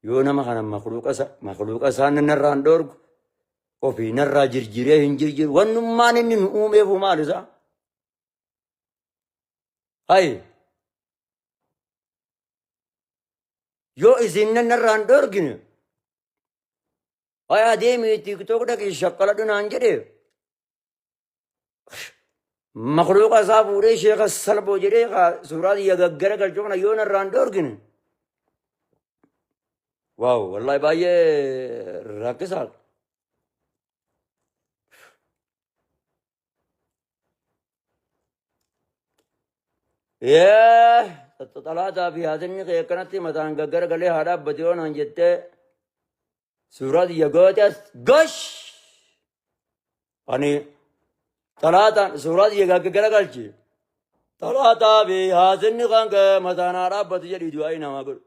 Yoo nama kana makluuqa isaa makluuqa isaa narraa hin dhoorgu ofii narraa jirjiree hin jirjiru wannummaan inni nu uumeefu maal isaa? Hayi yoo isin narraa hin dhoorgine hayi adeemii tiktok dhaqii shaqqaladhu naan jedhe Makluuqa isaa fuudhee sheeka salphoo jedhee kaa suuraa tiyya gaggara galchuu kana yoo narraa hin dhoorgine. Waaw wallaahi baay'ee rakkisaadha. Yee xalaataa fi haasinni kee akkanatti mataan gaggara galee haa dhaabbatu yoo naan jettee Suuraa tiyya goote as gosh! Ani xalaataan suuraa tiyya gaggaragalchi. Xalaataa fi haasinni kan kee mataan haa dhaabbatu jedhii du'aa'ii namaa godhu.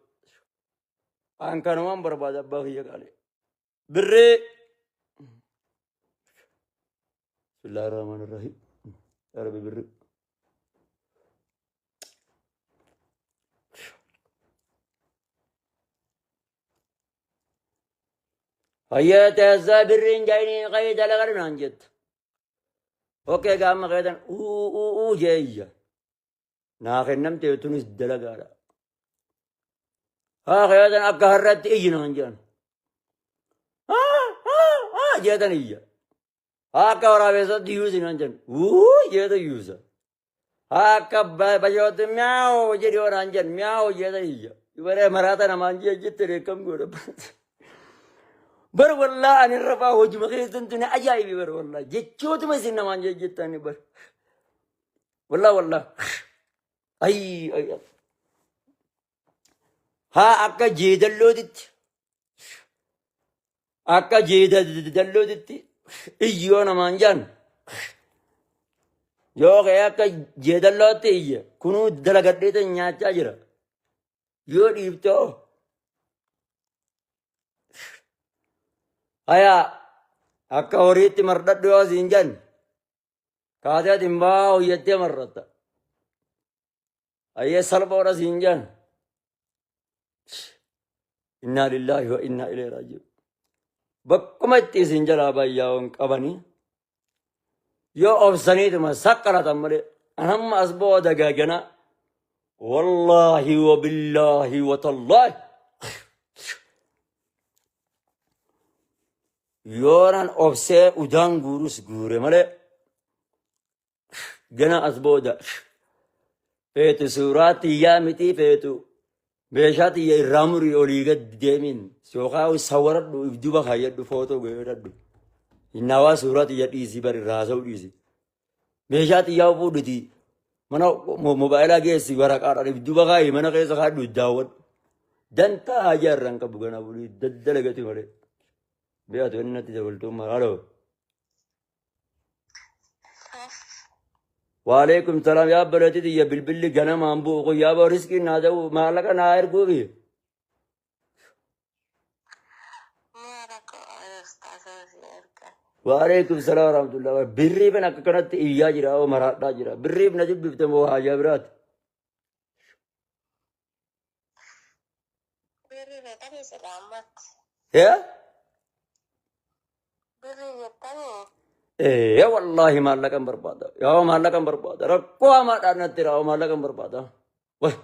An kanumaan barbaada abbaa kiyya qaalee. Birrii. Bismillaahi rahmaani rahiim. Yaa Rabbi birrii. Hayyee teessaa birriin jaayinii qayii dalagadhu naan jette. Okkee gaama keetan uu uu uu jee iyya. Naa kennamte tunis dalagaadha. Haa keetan akka har'atti iyyi naan jedhan. Haa haa haa jeetan iyya. Haa akka waraabessatti yuusi naan jedhan. Uu jeetan yuusa. Akka bashootti mi'aawu jedhi yoo naan jedhan mi'aawu jedhan iyya. Dubaree maraata namaan jee jette reekkam godha. Bar wallaa ani rafaa hojuma keessan tuni ajaa'ibi bar wallaa jechootuma isin namaan jee jettani bar. Wallaa wallaa. Ayii ayii. Haa akka jeedallootitti akka jeedallootitti iyyi yoo namaan jaan yoo ka'ee akka jeedallootti iyye kunuu dalagadheetan nyaachaa jira yoo dhiiftoo hayaa akka horiitti mardhadhu yoo siin jan kaatee ati baa hojjettee marratta Ayyee salphoodha siin jedhan. Innaa lillaahi wa innaa ilayhi raaji'uun. Bakkuma itti isin jalaa bayyaa'uun qabanii yoo obsaniituma saqqalatan malee an hamma as booda gaagana wallaahi wa billaahi wa tallaahi yoonan obsee udaan guurus guure malee Gana as booda feetu suuraa tiyyaa mitii feetu meeshaa tiyya irraa murii olii gad deemin yookaan sawaradhu if duba kaayyadhu footoo godhadhu. Innaawaa suuraa tiyya dhiisii bar irraa haasa'uu dhiisi. Meeshaa tiyyaa fuudhiti mana mobaayilaa geessi waraqaadhaan if duba kaayi mana keessa kaadhu daawwadhu. Dantaa hajaa irraa hin qabu ganaa bulii daddalagati malee. Beekatu inni natti dabaltuu maaloo. Waalaikum salaam yaa obboleettii tiyya bilbilli ganamaan bu'u kun yaa boo riskiin naa ta'u maallaqa naa erguufi. Waalaikum salaam warahmatullahi birriif akka kanatti iyyaa jira oo maraadhaa jira birriif na dubbifte moo haajaa biraati. Birrii jettanii silaa ammatti. Yaa? Birrii jettanii. Ee wallaahi maallaqan barbaada. Yaa maallaqan barbaada. Rakkoo hamaadhaan natti raa maallaqan barbaada. Wah.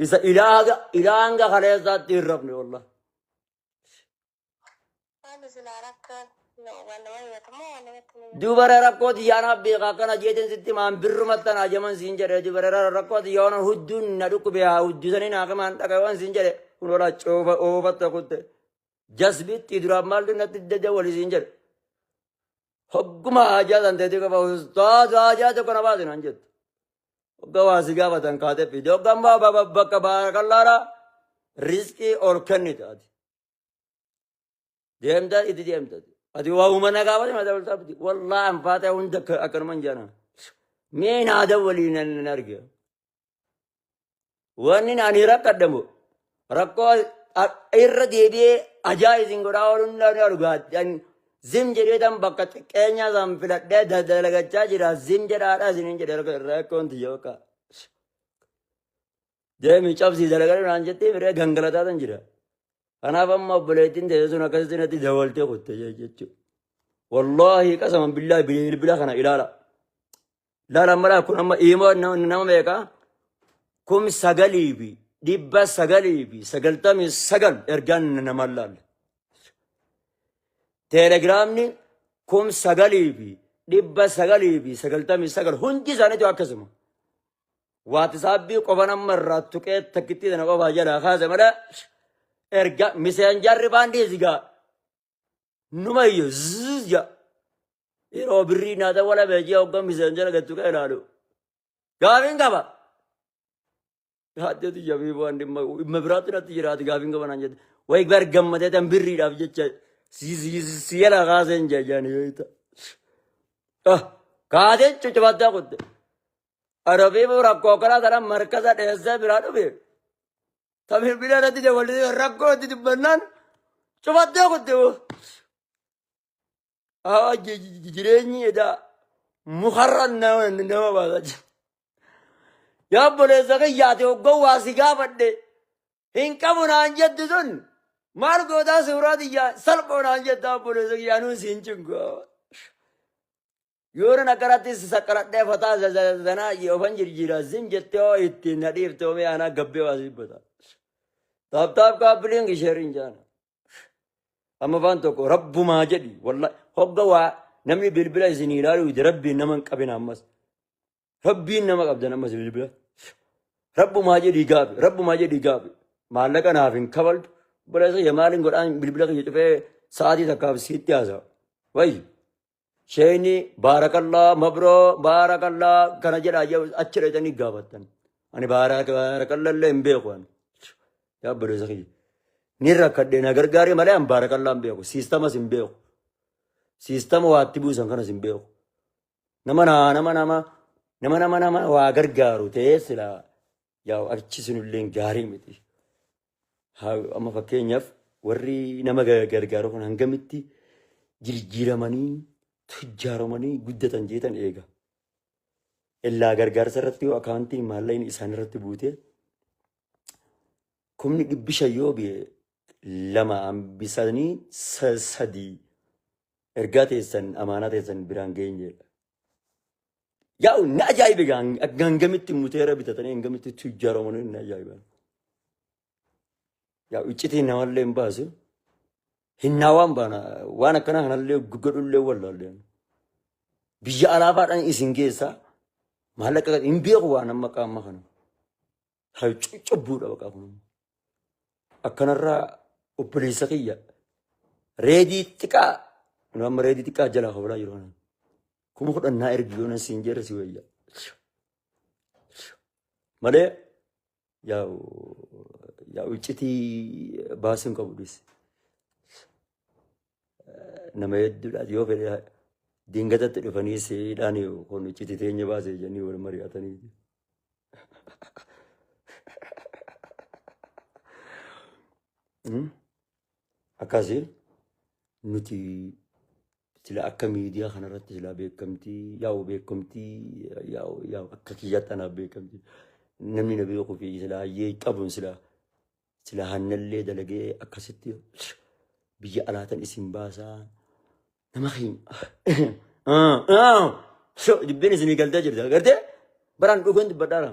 Isa ilaaga ilaanga kaleessaatti hin rafne wallaahi. Maali silaa rakkoon waan nama himatu moo waan namatti hin himatu? Dubara rakkoo xiyyaanaaf beeka akkana jeetin sitti maan birrumatti naa jaman siin jedhe dubara rakkoo xiyyaana hudduun na dhukkube haa huddusanii naa kemaan dhaqa waan siin jedhe kun walaa coofa oofatta kutte jasbitti duraaf maaltu natti dada wali siin jedhe hogguma haajaa san teetii qofa ustaaz haajaa tokko na baasi naan jettu hogga waa si gaafatan kaatee fide hogga ammoo bakka baarakallaadha riskii ol kennite ati. Deemta itti deemta. Ati waa uummanna gaafate mata bultaa biti. Wallaahi an faata hunda akkanuma hin jaana. Mee naa dawwalii nan arge. Wanni ani rakkadhamu rakkoo irra deebi'ee ajaa isin godhaa ooluun ni argaa. Zim jedhee tan bakka xiqqeenyaa san filadhee dalagachaa jira. Zim jedhaadha isiniin jedhe rakkoon tiyya bakka. Deemi cabsii dalagadhu naan jettee firee gangalataa tan jira. Kanaaf amma obboleettiin teesse sun akkasitti natti dawaltee kutte jechuudha. Wallaahi qasaman billaahi bilbila kana ilaala. Ilaala amma laa kun amma imoo nama meeqa? 9999 ergaan namaan laalle. Teelegiraamni 9999 hundi isaaniitu akkasuma. Waatisaabbii qofa nama irraa tuqee takkittii sana qofaa jalaa kaase malee erga miseenjarri baandii sigaa numa iyyu zzz jedha. Yeroo birrii naa ta'u wala beekee hogga miseenjara gad tuqee ilaalu. Gaafiin qaba. Haaddeetu jabii waan dhimma dhimma biraatti natti jiraati gaafiin qaba naan jette. Wayi bar gammadee tan birriidhaaf jecha si jala kaaseen jajaan yoo ta'u. Kaatee cucubattaa kutte. Arabiifu rakkoo karaa kana markaza dheessee biraa dhufe. Ta bilbila irratti dabaltee rakkoo itti dubbannaan cufattee kutte. Haa jireenyi edaa mukarra nama baasa jira. Yaa obboleessa kiyyaate hoggan waa si gaafadhe hin qabu naan jettu sun maal gootaa suuraa tiyyaa salphoo naan jetta obboleessa kiyyaa nuun siin cingu. Yoonan akkanatti si saqqaladhee fataa zanaa ofan jirjiira zim jettee hoo ittiin na dhiifte homee anaa gabbee waa sibbata. Taaptaap kaapiliin isheeriin jaana. Amma afaan tokko rabbumaa jedhi wallahi hogga waa namni bilbila isinii ilaaluu dide rabbiin nama hin qabin ammas. Rabbiin nama qabdan ammas bilbila. Rabbumaa jedhii gaafi rabbumaa jedhii gaafi maallaqa naaf hin kabaltu obboleessa kiyya maaliin godhaan bilbila kiyya cufee sa'aatii takkaaf siitti haasa'a. Wayyi sheeyni baarakallaa mabroo baarakallaa kana jedhaa achi dhaqxanii gaafattan. Ani baarakallaa illee hin beeku ani. Yaa obboleessa kiyya. Ni rakkadhe na gargaari malee an baarakallaa hin beeku. Siistamas hin beeku. Siistama waatti buusan kanas hin beeku. Nama nama nama nama nama nama waa gargaaru ta'ee silaa yaa achi sunillee gaarii miti. Amma fakkeenyaaf warri nama gargaaru kun hangamitti jijjiiramanii tujjaaramanii guddatan jeetan eega. Illaa gargaarsa irratti yoo akaawuntiin maallaqni isaan irratti buute 500,000 yoo ba'e lama hambisanii sadii ergaa teessan amaanaa teessan biraan ga'een jedha. Yaa'u na ajaa'ibe hangamitti muteera bitatanii hangamitti tujjaaramanii na ajaa'iba. Yaa'u iccitiin namallee hin baasu. Hinnaa waan baana waan akkanaa kanallee godhullee wallaallee. Biyya alaafaadhaan isin geessa maallaqa hin beeku waan amma qaama kana. Haa cubbuudha baqa kun. Akkanarraa obboleessa kiyya reedii xiqqaa nu amma reedii xiqqaa jalaa kafalaa jiru kana. 10,000 naa ergi yoo nan siin jedhe si wayya. Malee yaa'u iccitii baasuu hin qabu dhis. Nama hedduudhaaf yoo fedhe dingatatti dhufanii siidhaan kun iccitii teenya baase jedhanii wal mari'atanii. Akkasii nuti sila akka miidiyaa kanarratti sila beekamtii yaa'u beekamtii yaa'u yaa'u akka kiyyaatti anaaf beekamtii namni na beekuu fi sila hayyee qabuun sila sila hannallee dalagee akkasitti biyya alaatan isin baasaa nama keenya dubbiin isinii galtee jirti agartee baraan dhugan dubbadhaara.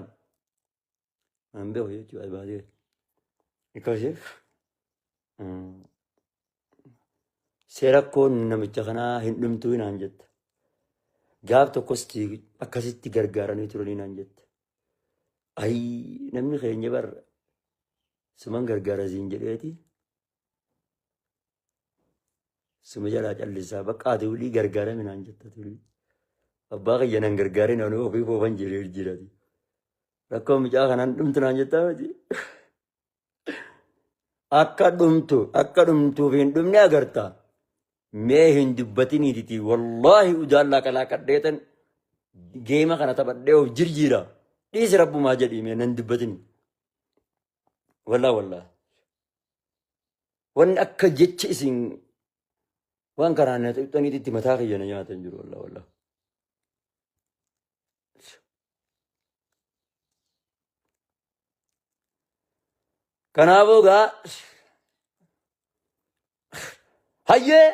An beeku jechuudha baatee. Akkasii seera koon namicha kanaa hin dhumtuu naan jette. Gaaf tokkos akkasitti gargaaranii turanii naan jette. Ayii namni keenya bar suman gargaara siin jedheeti. Suma jalaa callisaa bakka ati wulii gargaarame naan jetta tuli. Abbaa kiyya nan gargaarin ani ofii koofan jiree jirati. Rakkoo mucaa kanaan dhumtu naan jettaa miti. Akka dhumtu akka dhumtuuf hin dhumne agarta. Mee hin dubbatiniititi wallaahi udaallaa qalaaqadheetan geema kana taphadhee of jirjiira. Dhiisi rabbumaa jedhii mee nan dubbatini. Wallaa wallaa. Wanni akka jecha isin waan kanaan na tuqxaniititti mataa kiyya na nyaatan jiru wallaa wallaa. Kanaafuu gaa Hayyee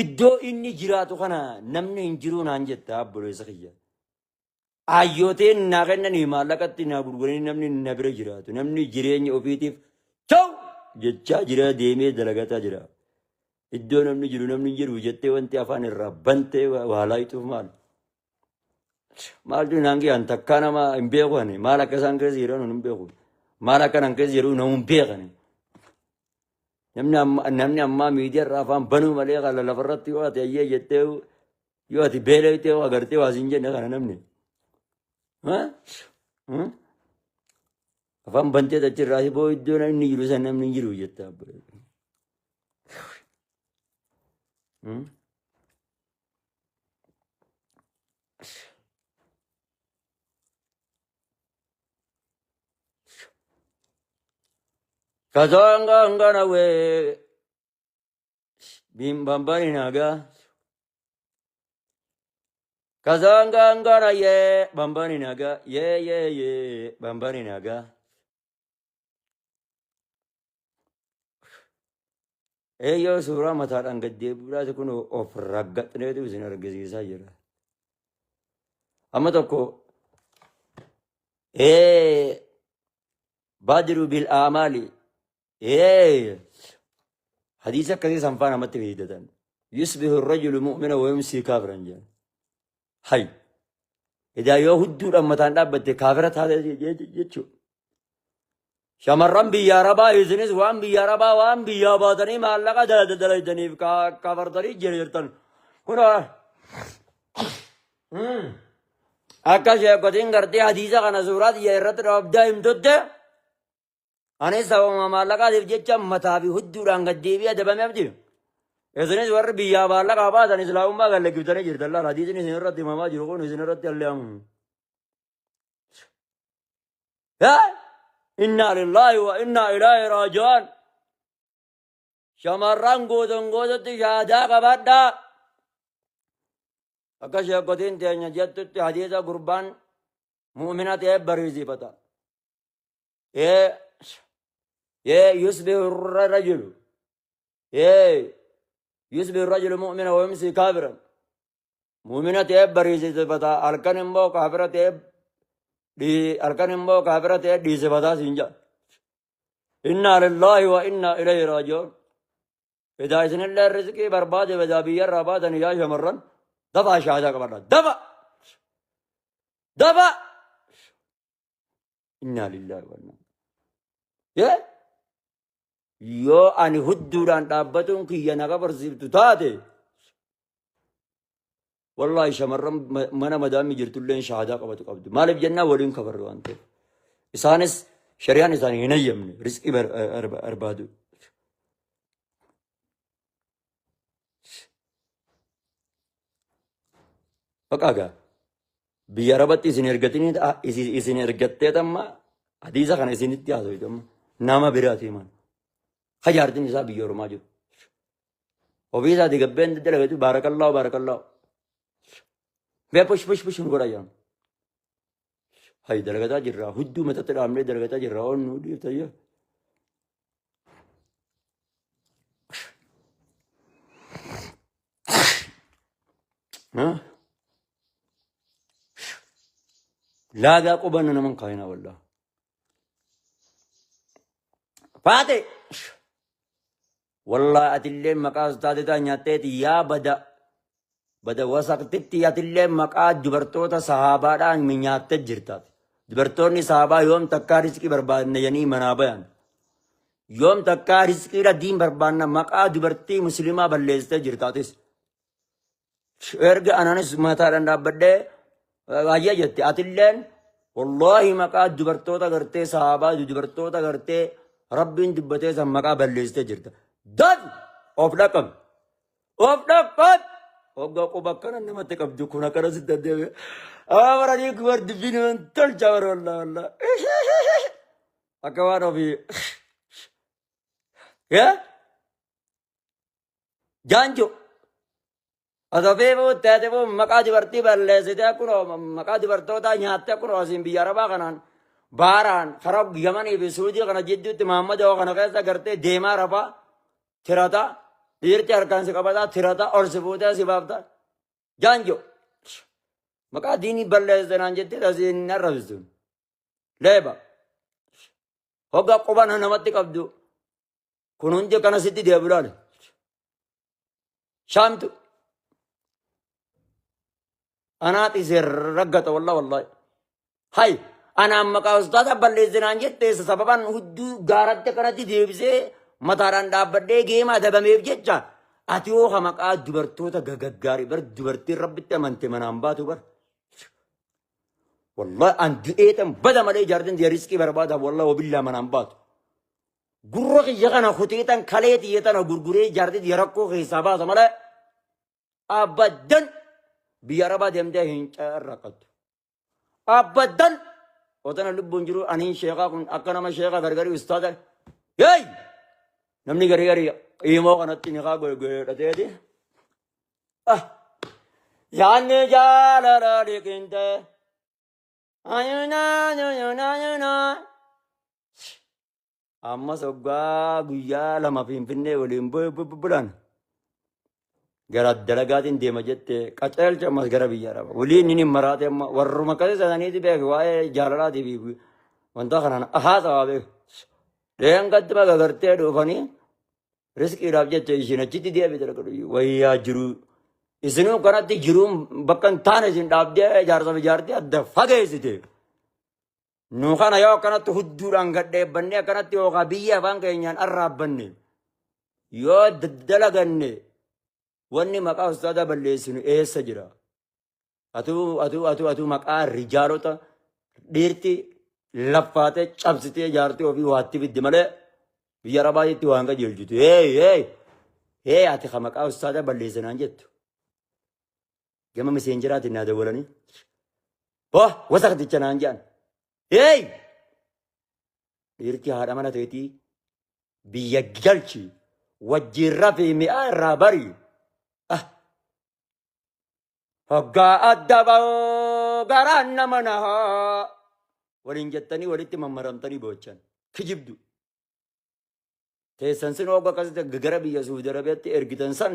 iddoo inni jiraatu kana namni hin jiruu naan jetta obboleessa kiyya. Ayyooteen naa kennanii maallaqatti naa gurguranii namni na bira jiraatu. Namni jireenya ofiitiif ta'u jechaa jira deemee dalagataa jira. Iddoo namni jiru namni hin jiru jettee wanti afaan irraa bantee waa laayituuf maal? Maaltu naan kiyaan takkaa nama hin beeku ani maal akka isaan keessa jiran hin beeku. Maal akka nan keessa jiru nama hin beekani. Namni amma namni ammaa miidiyaa irraa afaan banuu malee kan lafarratti yoo ati ayyee jettee yoo ati beela'itee yoo agartee waa siin jenne kana namni. Afaan bantee achirraa hiboo iddoo namni jiru san namni hin jiru jetta. Kazanga ngana we bimbambani naga. Kazanga ngana ye bambani naga ye ye ye bambani naga. Eeyyoo suuraa mataadhaan gad deebi'uudhaati kun of raggaxneetu isin argisiisaa jira. Amma tokko ee baadiru bil aamaali ee hadiisa akkasii san faa namatti fiidatan. Yusbihu rajulu mu'mina wa yumsii kaafiran jedhan. Hay. Edaa yoo hudduudhaan mataan dhaabbatte kaafira taate jechuudha. Shamarran biyya Arabaa isinis waan biyya Arabaa waan biyyaa baatanii maallaqa dalaydaniif kafartanii jirtan. Kun akka sheekotiin gartee hadiisa kana suuraa xiyya irratti dhabdaa himtutte anis sababuma maallaqaatiif jecha mataa fi hudduudhaan gad deebi'ee adabamee abdi. Isinis warri biyyaa maallaqaa baatan islaamummaa gad lakkiftanii jirtan laala hadiisni isin irratti himamaa jiru kun isin irratti allee'amu. Innaa lillaahi wa innaa ilaahi raaji'uun. Shamarran guutuun guututti shaadaa qabadhaa. Akka sheekotiin teenya jettutti hadiisa gurbaan mu'mina ta'ee bariisifata. Ee yusbihu rajulu. Ee yusbihu rajulu mu'mina wa yumsi kaafiran. Mu'mina ta'ee bariisifata halkan immoo kaafira ta'ee halkan immoo kaafira ta'ee dhiisifataa siin jedha. Innaa lillaahi wa innaa ilayhi raaji'uun. Edaa isinillee rizqii barbaade edaa biyyarraa baatan yaa shamarran dafaa shaadaa qabadha. Dafa! Dafa! Innaa lillaahi wa innaa. Yee? Yoo ani hudduudhaan dhaabbatuun kiyya na kafarsiiftu taate Wallaahi shamarran mana madaamii jirtulleen shahaadaa qabatu qabdu. Maaliif jennaan waliin kafarre waan ta'eef. Isaanis shari'aan isaanii hin hayyamne rizqii barbaadu. Baqaa gaa biyya arabatti isin ergatanii isin ergattee tamma hadiisa kana isinitti haasofte amma nama biraati himan. Hajaartiin isaa biyya ormaa jiru. Ofii isaatii gabbeen dalagatu baarakallaahu baarakallaahu. Mee push push push nu godha jedhama. Hay dalagataa jirra hudduu matatti dhaabnee dalagataa jirra oon nu dhiiftayyo. Laagaa qubanna naman kaayinaa wallaa. Faate! Wallahi atillee maqaa ustaadotaa nyaatteeti yaa bada bada wasaqtitti atillee maqaa dubartoota sahaabaadhaan nyaattee jirta. Dubartoonni sahaabaa yoom takkaa riskii barbaadna jedhanii manaa bayan. Yoom takkaa riskiidha diin barbaadna maqaa dubartii musliimaa balleessitee jirta atis. Erga anaanis mataadhaan dhaabbadhee baay'ee jette atilleen wallaahi maqaa dubartoota gartee sahaabaa dubartoota gartee rabbiin dubbatee san maqaa balleessitee jirta. Dafi of dhaqqabi. Of dhaqqabi. Hoggaa quba akkana namatti qabdu kun akkana si deddeebi'e. Amaranii kubar dubbiin hin tolcha bara wallaa wallaa. Akka waan ofii. Yaa? Jaanjo. Osoo feefuu taate boo maqaa dubartii balleessitee kunoo maqaa dubartootaa nyaattee kunoo asiin biyya arabaa kanaan baaraan karaa Yamanii fi Suudii kana jidduutti Mahammadoo kana keessa gartee deemaa rafaa tirata Dhiirti harkaan si qabataa tirataa ol si fuutee si baafta. Jaanjo. Maqaa diinii balleessite naan jettee asii hin arrabsistu. Leeba. Hogga quba namatti qabdu. Kun hundi akkana sitti deebi'u laale. Shaamtu. Anaa xisee raggata wallah wallahi. Hay anaan maqaa ustaaza balleessinaan jette sababan hudduu gaaratti akkanatti deebisee mataadhaan dhaabbadhee geema adabameef jecha ati yoo ka maqaa dubartoota gagaggaarii bar dubartiin rabbitti amante manaan baatu bar. Wallahi an du'eetan bada malee jaartin tiyya riskii barbaada wallahi wabillaa manaan baatu. Gurra kiyya kana kuteetan kalee tiyya tana gurguree jaartii tiyya rakkoo keessaa baasa malee abaddan biyya arabaa deemtee hin carraaqattu. Abaddan otana lubbuun jiru aniin sheekaa kun akka nama sheekaa gargarii ustaaza. Hey! Namni garii garii imoo kanatti niqaa godhateeti. Ah! Yaanni jaalala liqinte. Ammas hoggaa guyyaa lama Finfinnee waliin bulan gara dalagaatiin deema jette qaceelcha ammas gara biyya araba. Waliin inni maraate amma warruma akkasii saniiti beeku waa'ee jaalalaatii fi wanta kanaan haasawaa beeku. Dheengaddi maga gartee dhufanii riskiidhaaf jecha ishiin achitti deebite wayyaa jiruu. Isinuu kanatti jiruun bakka hin taane isin dhaabdee jaarsa fi jaartii adda fageessite. Nu kana yoo akkanatti hudduudhaan gadheebbannee akkanatti yookaan biyya afaan keenyaan arraabbanne yoo dalaganne wanni maqaa ustaadaa balleessinu eessa jira? Atuu atuu atuu atuu maqaa rijaalota dhiirti laffaatee cabsitee jaartii ofii waatti fiddi malee biyya arabaatitti waan qajeelchitu. Hey hey hey ati ka maqaa ustaadaa balleessinaan jettu. Gama miseenjeraatiin naa dawwalanii. Hoo wasakticha naan jedhan. Hey! Dhiirti haadha mana teetii biyya galchi wajjin rafii mi'aa irraa bari. Ah! Hoggaa adda ba'oo garaan nama nahaa. Waliin jettanii walitti mammaramtanii boochan. Kijibdu. Teessan sin hogga akkasitti gara biyya Suudi Arabiyaatti ergitan san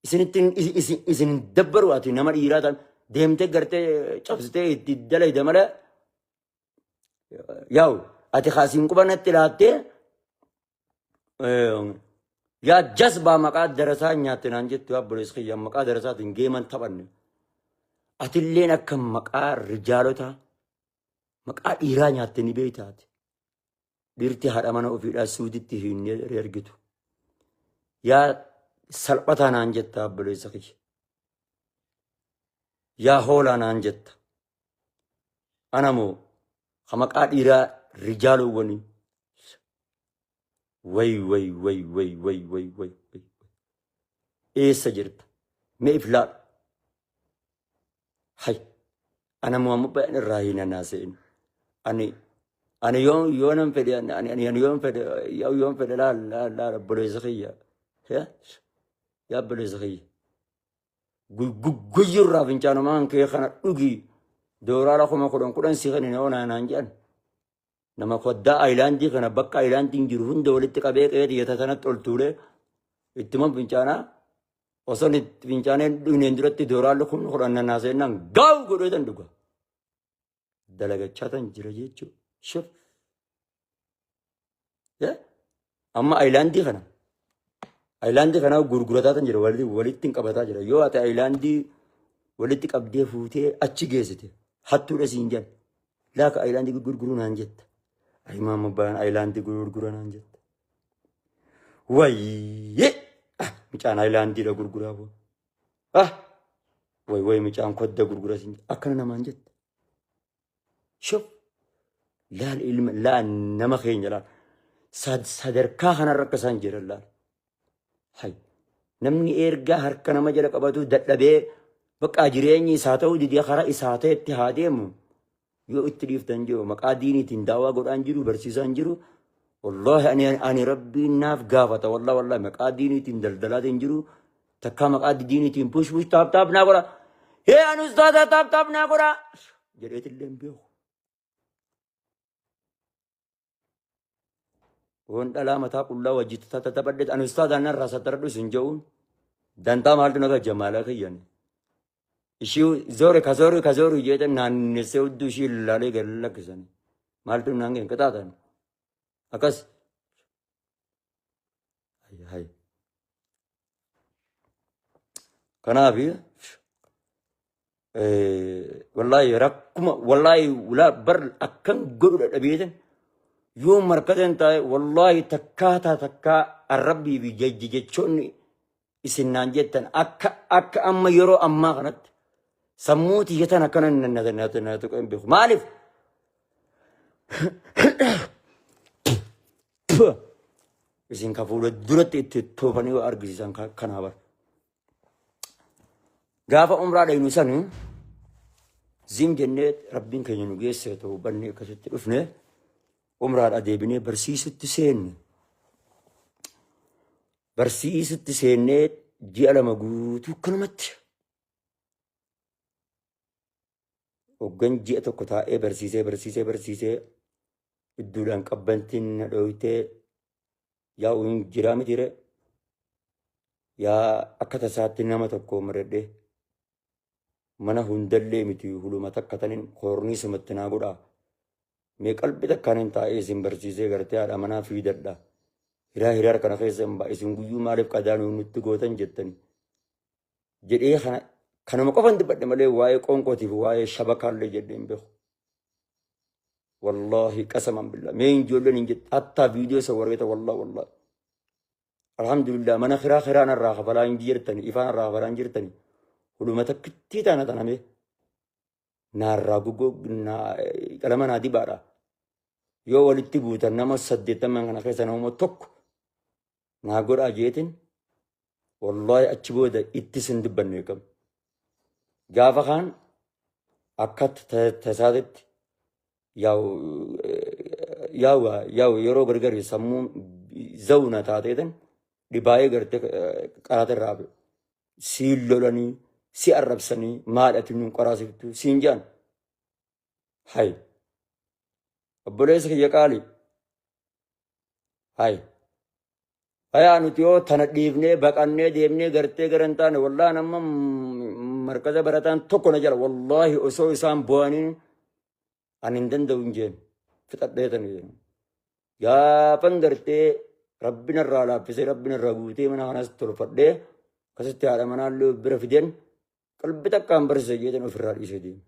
Isinitti isin dabbaru ati nama dhiiraa ta'an deemtee gartee cabsitee itti dalayda malee yaa'u ati kaasiin quba natti laattee yaa jasbaa maqaa darasaa nyaatte naan jettu yaa obboleessa kiyya maqaa darasaatiin geeman taphanne atilleen akka maqaa rijaalota maqaa dhiiraa nyaatte ni beektaati. Dhiirti haadha mana ofiidhaa suuditti hin ergitu. Yaa salphataa naan jetta obboleessa kiyya. Yaa hoolaa naan jetta. Ana moo ka maqaa dhiiraa rijaalowwanii. Way way way way way way way way. Eessa jirta? Mee if laal. Hay. Ana Muhammad bayan irraa hin anaaseen. Ani ani yoo yoo nan fedhe ani ani ani yoon fedhe yoo yoon fedhe laal laal laal obboleessa kiyya. Yaa yaa obboleessa kiyya. Guyyurraa fincaanumaan kee kana dhugi dooraala 10,000 10 si kennine onaa naan jedhan. Nama koddaa ayilaandii kana bakka ayilaandiin jiru hunda walitti qabee qe'ee xiyya sanatti ol tuulee ittuman fincaanaa osoo itti fincaanee dhugneen duratti dooraalli 10,000 nannaa seennaan gaawu godhee tan dhuga. Dalagachaa tan jira jechuudha. Shuf. Amma ayilaandii kana ayilaandii kana gurgurataa tan jira walitti hin qabataa jira. Yoo ati ayilaandii walitti qabdee fuutee achi geessite hattuudha siin jedhan. Laaka ayilaandii gurguruu naan jetta. Ayimaa abbaan ayilaandii gurgura naan jetta. Wayyee! Ah, mucaan ayilaandiidha gurguraa boo. Ah! Way way mucaan kodda gurgura siin jetta. Akkana namaan jetta. Shuf! Laal ilma laal nama keenya laal. Sadarkaa kanarra akka isaan jiran laal. Hay. Namni ergaa harka nama jala qabatu dadhabee bakka jireenyi isaa ta'uu didee karaa isaa ta'etti haa deemu. Yoo itti dhiiftan jiru maqaa diiniitiin daawaa godhaan jiru barsiisaan jiru. Wallaahi ani rabbiin naaf gaafata wallahi wallahi maqaa diiniitiin daldalaatiin jiru takkaa maqaa diiniitiin push push taap taap naa godha. Hee ani ustaaza taap taap naa godha jedheetillee hin beeku. Waan dhalaa mataa qullaa wajji taphadhe ani ustaadaan narraa sattaradhu isin jedhuun dantaa maaltu naga jamaalaa kiyyan. Ishii zoore ka zoore ka zoore jeetan naannessee hudduu ishii ilaalee gad lakkisan. Maaltu naan ga'e qixaaxan. Akkas. Hay. Kanaaf wallaahi rakkuma wallaahi ulaa bar akkan godhu dadhabeetan yoo markateen taa'e wallaahi takkaa taa takkaa arrabbii fi jejji jechoonni isin naan jettan akka akka amma yeroo ammaa kanatti sammuu tiyya tan akkana na tuqee hin beeku. Maaliif? Isin ka fuula duratti itti toofanii waa argisiisan kanaa bara. Gaafa umraa dhaynu sani zim jennee rabbiin keenya nu geesse ta'uu bannee akkasitti dhufne umraadha deebinee barsiisutti seenne. Barsiisutti seennee ji'a 2 guutuu akkanumatti. Hoggan ji'a 1 taa'ee barsiisee barsiisee barsiisee idduudhaan qabbantiin na dhooytee yaa'u hin jiraa miti ree. Yaa akka tasaatti nama tokko maradhee mana hundallee miti huluma takka tanin koornii sumatti naa godhaa. Mee qalbii takkaan hin taa'ee isin barsiisee gartee haadha manaa fiidadha. Hiraa hiraar kana keessa hin ba'a isin guyyuu maaliif qadaa nutti gootan jettani. Jedhee kana kanuma qofan dubbadhe malee waa'ee qoonqootiif waa'ee shabakaallee jedhee hin beeku. Wallaahi qasaman billaa mee ijoolleen hin jette hattaa viidiyoo isa warbeeta wallaahi wallaahi. Alhamdulillah mana kiraa kiraan irraa kafalaa hin jirtani ifaan irraa kafalaa hin jirtani. Huluma takkittii taana tanamee naarraa gogoo qalama naa dibaadha. Yoo walitti buutan nama 80 kana keessa nama tokko naa godhaa jeetin wallaahi achi booda itti sin dubbanne qabu. Gaafa kaan akka tasaatitti yaa'u yaa'u yaa'u yeroo gargari sammuun zawna taateetan dhibaa'ee gartee qaraata irraa hafe. Siin lolanii si arrabsanii maal ati nuun qaraasiftu siin jedhan. Hay obboleessa kiyya qaali. Hay hayaa nuti yoo tana dhiifnee baqannee deemnee gartee gara hin taane wallaahi amma markaza barataan tokko na jala wallaahi osoo isaan bu'anii ani hin danda'u hin jeen fixadheetani jeen. Gaafan gartee rabbi narraa laaffisee rabbi narraa guutee mana kanas tolfadhee akkasitti haadha manaallee bira fideen qalbii takkaan barsiisa jeetan ofirraa dhiisee deeme.